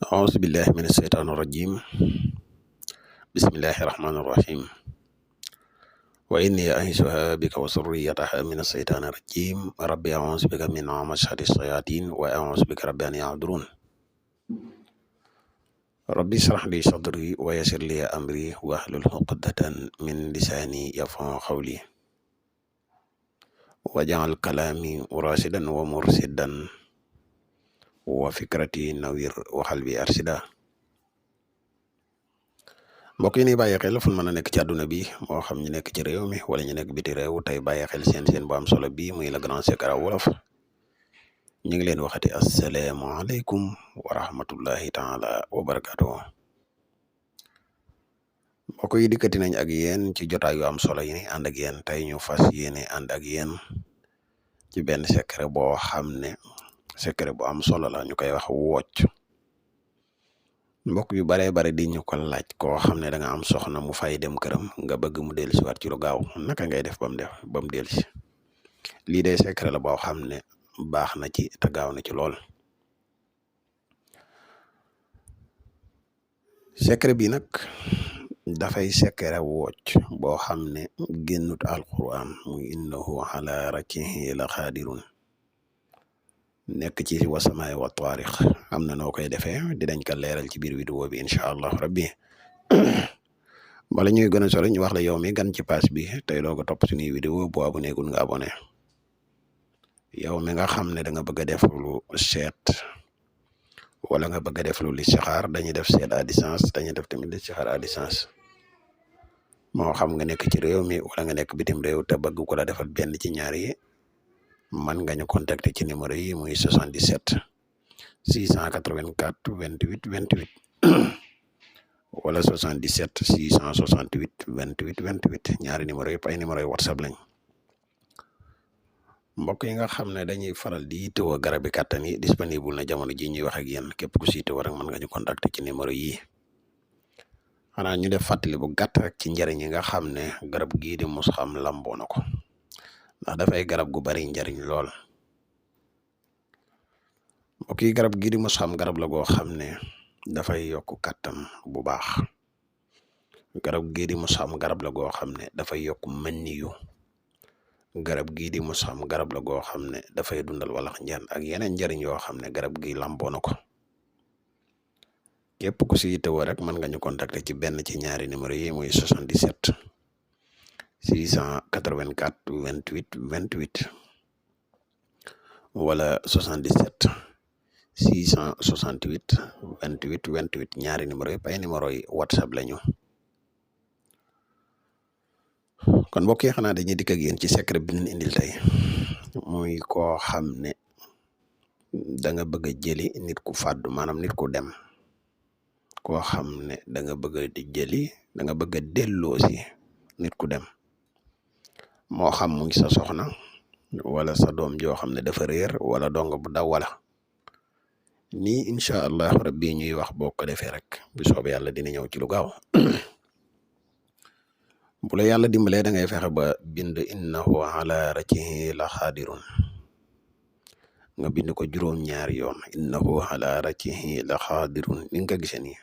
أعوذ بالله من الشيطان الرجيم بسم الله الرحمن الرحيم وإني أعيذها بك وذريتها من الشيطان الرجيم ربي أعوذ بك من همزات الشياطين وأعوذ بك ربي أن يحضرون ربي اشرح لي صدري ويسر لي أمري واحلل عقدة من لساني يفقهوا قولي واجعل كلامي راشدا ومرشدا وفكرتي نوير وقلبي أرشدا mbokk yi ni bàyyi xel fu mën a nekk ci àdduna bi moo xam ñu nekk ci réew mi wala ñu nekk biti réew tey bàyyi xel seen bu am solo bii muy Le Grand Secret Wolof ñu ngi leen waxati asalaamaaleykum wa rahmatullahi taala wa barakatuh mbokk yi dikkati nañ ak yéen ci jotaay yu am solo yi ni ànd ak yéen tey ñu fas yéene ànd ak yéen ci benn secret boo xam ne secret bu am solo la ñu koy wax wocc mbokk yu baree bare di ñu ko laaj koo xam ne da nga am soxna mu fay dem këram nga bëgg mu dellusi waat ci lu gaaw naka ngay def ba mu dellusi lii de secret la boo xam ne baax na ci te gaaw na ci lool. secret bi nag dafay secret wocc boo xam ne génnut alquran muy innahu ala rajihi la xaadirun nekk ci wasamaay wa taarix am na noo koy defee dinañ ko leeral ci biir vidéo bi incha allah rabbi bala ñuy gën a sori ñu wax la yow mi gan ci page bi tey doo ko topp suñuy vidéo boo abonné gun nga abonné yow mi nga xam ne da nga bëgg a def lu seet wala nga bëgg a def lu listixaar dañuy def seet à distance dañuy def tamit listixaar à distance moo xam nga nekk ci réew mi wala nga nekk bitim réew te bëgg ko la defal benn ci ñaar yi man nga ñu contacter ci numéro yi muy 77 684 28 28 wala 77 668 28 28 ñaari numéro yëpp ay numéro yi whatsapp lañ mbokk yi nga xam ne dañuy faral di yittewoo garabi kàttan yi disponible na jamono ji ñuy wax ak yéen képp ku si yittewoo rek mën nga ñu contacter ci numéro yi xanaa ñu def fàttali bu gàtt rek ci njëriñ yi nga xam ne garab gii di mus xam lamboo na ko ndax dafay garab gu bari njariñ lool mbokk yi garab gii di mus xam garab la goo xam ne dafay yokk kàttan bu baax garab gii di mus xam garab la goo xam ne dafay yokk mënniyu garab gii di mus xam garab la goo xam ne dafay dundal walax njaan ak yeneen njariñ yoo xam ne garab gi lamboo na ko képp ku si yittewoo rek mën nga ñu contacter ci benn ci ñaari numéro yi muy 77 684 28 28 wala 77 668 28 28 ñaari numéro yëpp ay numéro yi whatsapp lañu kon mbokk yi xanaa dañuy dikk ak yéen ci secret bi ñu indil tey muy koo xam ne da nga bëgg a jëli nit ku fàddu maanaam nit ku dem koo xam ne da nga bëgg di jëli da nga bëgg a delloosi nit ku dem moo xam muy sa soxna wala sa doom joo xam ne dafa réer wala dong bu daw wala nii incha allah rabbi ñuy wax boo ko defee rek bu soobee yàlla dina ñëw ci lu gaaw bu la yàlla dimbalee da ngay fexe ba bind innahu ala rajihi la xaadirun nga bind ko juróom-ñaari yoon innahu ala rajihi la xaadirun ni nga ko gisee nii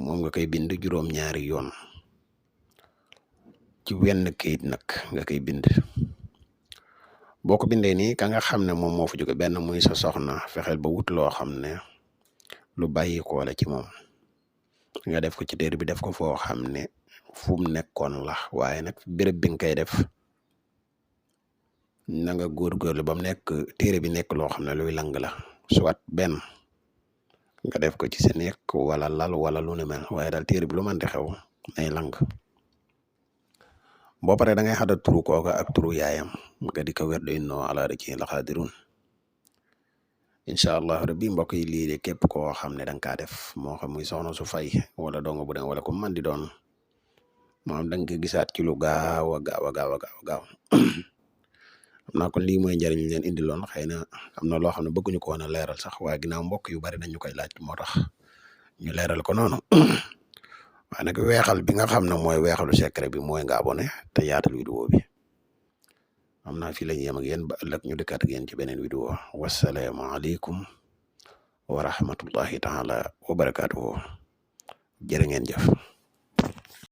moom nga koy bind juróom-ñaari yoon ci wenn kayit nag nga koy bind boo ko bindee nii ka nga xam ne moom moo fa jóge benn muy sa soxna fexeel ba wut loo xam ne lu bàyyi ko la ci moom nga def ko ci téere bi def ko foo xam ne fu mu nekkoon la waaye nag béréb bi nga koy def na nga góorgóorlu ba mu nekk téere bi nekk loo xam ne luy lang la soit benn nga def ko ci sa nekk wala lal wala lu ne mel waaye daal téere bi lu mën di xew nay lang boo paree da ngay xada turu kooka ak turu yaayam nga di ko wér do innahu ala rajihi la xaadirun incha allah rabbi mbokk yi lii de képp koo xam ne da nga kaa def moo xam muy soxna su fay wala donga bu dem wala ku man di doon moom da nga ko gisaat ci lu gaaw a gaaw a gaaw a gaaw xam naa kon lii mooy njëriñ leen indi loon xëy na am na loo xam ne bëgguñu ko woon a leeral sax waaye ginnaaw mbokk yu bari nañu koy laaj moo tax ñu leeral ko noonu waaye nag weexal bi nga xam ne mooy weexalu secret bi mooy nga abonné te yaatal vidéo bi am naa fii lañ yem ak yéen ba ëllëg ñu dikkaat ak yéen ci beneen vidéo wasalaamaaleykum wa rahmatullahi taala wa barakaatuhu jërë ngeen jëf